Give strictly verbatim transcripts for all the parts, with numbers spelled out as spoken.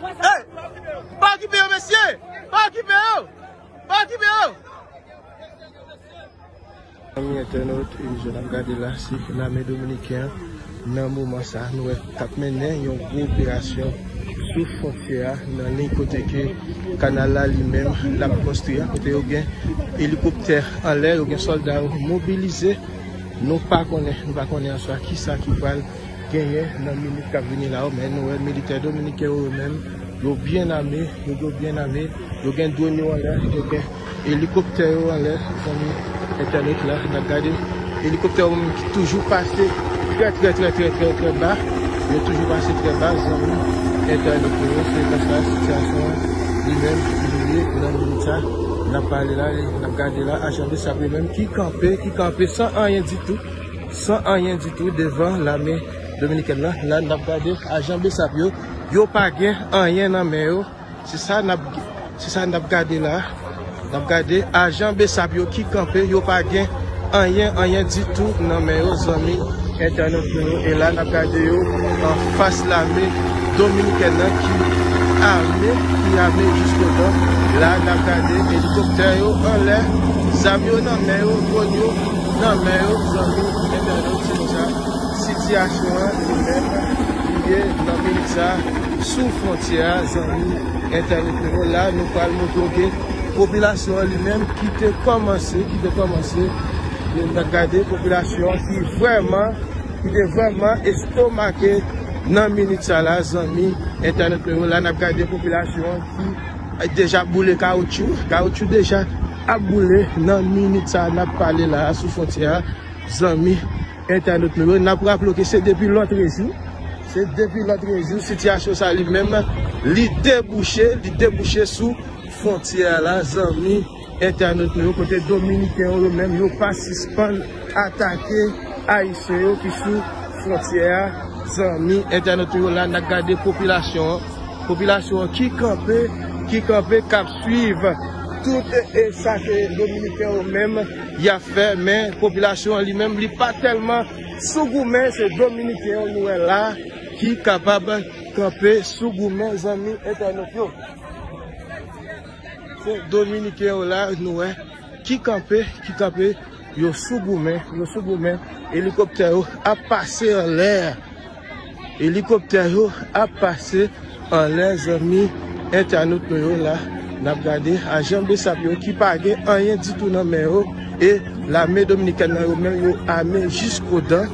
Hey! Pa okipe yo, mesye! Pa okipe yo! Pa okipe yo! Zanmi entènot, e jan n ap gade la, se lame dominiken an. Nan moman sa, nou wè k ap mennen yon gwo operasyon sou fwontyè a, nan liy kote ke kanal la li menm l ap konstwi a, kote yo gen elikoptè anlè, yo gen sòlda yo mobilize. Nou pa konnen, nou pa konnen answa kisa ki pral genyen nan minit k ap vini la yo, men nou wè militè dominiken yo, yo menm, yo byen ame, yo, yo byen ame, yo gen dwòn yo anlè, yo gen elikoptè yo anlè, zanmi entènot la, n ap gade elikoptè yo menm ki toujou pase trè, trè, trè, trè, trè, trè ba, yo toujou pase trè ba, zanmi entènot yo, se konsa sitiyasyon an li menm li ye nan minit sa, n ap pale la, n ap gade la, ajan BSAP yo menm ki kanpe, ki kanpe san anyen ditou, san anyen ditou devan lame dominikèn nan. La, n ap gade ajan BSAP yo, yo pa gen anyen nan men yo. Se sa n ap, se sa n ap gade la. N ap gade ajan BSAP yo ki kanpe, yo pa gen anyen, anyen ditou nan men yo, zanmi entènot nou yo. E la, n ap gade yo anfas lame dominikèn nan ki ame, ki ame jiskodan. La, n ap gade elikoptè yo anlè, zam yo nan men yo, dwòn yo nan men yo, zanmi entènot, se konsa sitiyasyon an li menm li ye nan minit sa sou fwontyè a, zanmi entènot nou yo. La, nou pral montre w ke popilasyon an li menm ki te kòmanse, ki te kòmanse, nou gade popilasyon an ki vrèman, ki te vrèman estomake nan minit sa la, zanmi entènot nou yo. La, n ap gade popilasyon an ki deja boule kawoutchou, kawoutchou deja ap boule nan minit sa n ap pale la a sou fwontyè a, zanmi entènot nou yo. N ap raple w ke se depi lòtrejou, se depi lòtrejou, sitiyasyon sa li menm, li debouche, li debouche sou fwontyè a la, zanmi entènot nou yo, kote dominiken yo, yo menm, yo pa sispann atake ayisyen yo ki sou fwontyè a, zanmi entènot nou yo. La, n ap gade popilasyon an, popilasyon an ki kanpe, ki kanpe, k ap swiv tout, e, sa ke dominiken yo menm y ap fè, men popilasyon an li menm, li pa tèlman sou goumen, se dominiken yo nou wè la ki kapab kanpe sou goumen, zanmi entènot yo. Se dominiken yo la nou wè ki kanpe, ki kanpe, yo sou goumen, yo sou goumen, elikoptè yo ap pase anlè. Elikoptè yo ap pase anlè, zanmi entènot nou yo. La, n ap gade ajan BSAP yo ki pa gen anyen ditou nan men yo, e lame dominikèn nan yo menm, yo ame jiskodan,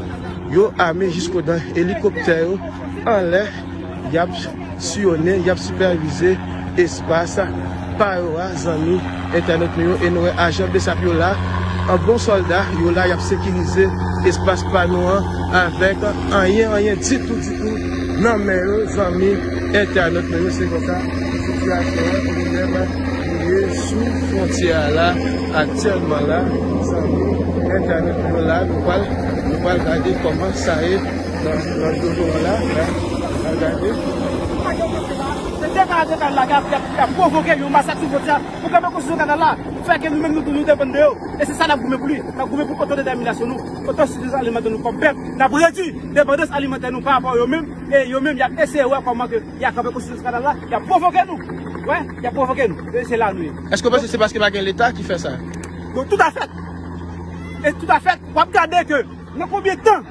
yo ame jiskodan, elikoptè yo anlè, y ap siyonnen, y ap sipèvize espas pa yo a, zanmi entènot nou yo, e nou wè ajan BSAP yo la, an bon sòlda, yo la, y ap sekirize espas pa nou an avèk anyen, anyen ditou, ditou nan men yo, zanmi entènot nou yo. Se konsa sitiyasyon an li menm li ye sou fwontyè a la aktyèlman la, zanmi entènot nou yo. La, nou pral, nou pral gade kòman sa ye nan, nan zòn la, la, n a gade. Se deklarasyon kanal la k ap, k ap, k ap pwovoke yon masak sou fwontyè a. Pou kanpe konstriksyon kanal la, fè ke nou menm nou tou nou depann de yo. E se sa n ap goumen pou li. N ap goumen pou otodetèminasyon nou, otosufizansyon alimantè nou kòm pèp. N ap redui depandans alimantè nou pa rapò yo menm. E yo menm, y ap eseye wè kòman ke y a kanpe konstriksyon kanal la, y ap pwovoke nou. Wè, y ap pwovoke nou. E se la nou ye. Èske w panse se paske pa gen Leta ki fè sa? Bon, toutafèt. E toutafèt, w ap gade ke nan konbyen tan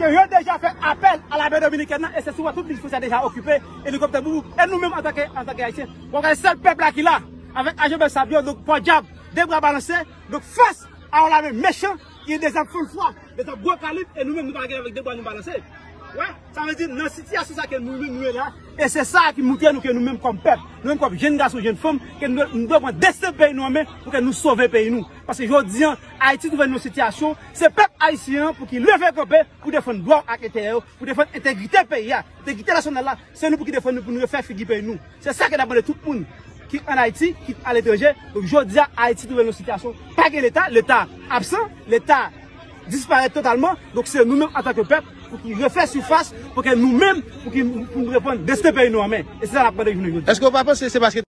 ke yo deja fè apèl a lame dominikèn nan, e se sou tout liy fwontyè a deja okipe, elikoptè boubou. E nou menm antanke, antanke Ayisyen, w ap gade sèl pèp la ki la, avèk ajan BSAP yo, donk pòdyab, de bra balanse, donk fas a yon lame mechan, ki gen de zam fannfwa, de zam gwo kalib, e nou menm nou pa gen avèk de bra nou balanse. Wè, sa vle di, nan sitiyasyon sa ke nou menm nou ye la, e se sa ki montre nou ke nou menm kòm pèp, nou menm kòm jèn gason, jèn fanm, ke nou, nou dwe pran desten peyi nou an men, pou ke nou sove peyi nou. Paske jodi an, Ayiti twouve l nan yon sitiyasyon, se pèp ayisyen an pou ki leve kanpe pou defann dwa w ak enterè w, pou defann entegrite peyi a, entegrite nasyonal la, se nou pou ki defann nou, pou nou refè figi peyi nou. Se sa ke n ap mande tout moun, kit ann Ayiti, kit aletranje. Donk, jodi a, Ayiti twouve l nan yon sitiyasyon, pa gen Leta, Leta absan, Leta disparèt totalman. Donk, se nou menm, antanke pèp, pou ki refè sifas, pou ke nou menm, pou ki, pou nou reprann desten peyi nou an men. E se sa n ap mande jounen jodi a. Èske w pa panse se paske